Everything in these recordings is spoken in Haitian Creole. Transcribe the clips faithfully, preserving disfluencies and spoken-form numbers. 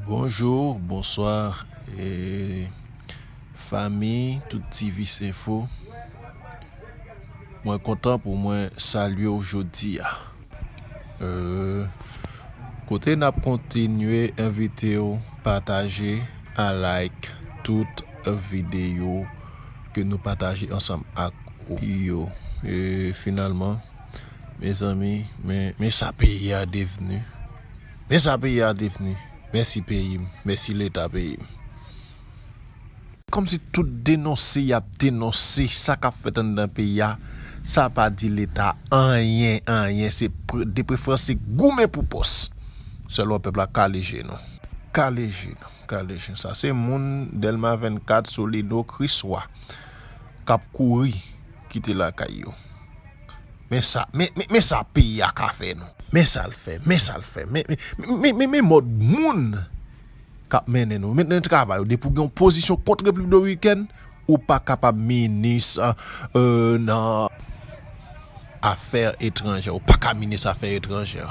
Bonjou, bonswa, e, fanmi, tout Tivis Enfo. Mwen kontan pou mwen salye w jodi a. E, kote n ap kontinye envite w pataje, a like tout videyo ke nou pataje ansanm ak ou yo. E finalman, mezanmi, men, men sa peyi a devni. Men sa peyi a devni. Mèsi peyi m. Mèsi Leta peyi m. Kòmsi tout denonse y ap denonse sa k ap fèt anndan peyi a, sa pa di Leta anyen, anyen. Se pre-, de preferans se goumen pou pòs. Sèlman pèp la kale je nou. Kale je nou, kale je nou. Sa se moun Dèlma vennkat, Solino, Kriswa k ap kouri kite lakay yo. Men sa, men, men, men sa peyi a ka fè nou. Men sa l fè, men sa l fè. Men, men, men, men, men, men mòd moun k ap mennen nou. Men nan travay ou, depi w gen yon pozisyon kont Repiblik Dominikèn, ou pa kapab minis, e, nan afè etranjè. Ou pa ka minis afè etranjè.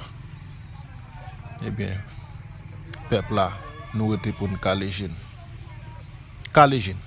Ebyen, pèp la, nou rete pou n kale je n. Kale je n.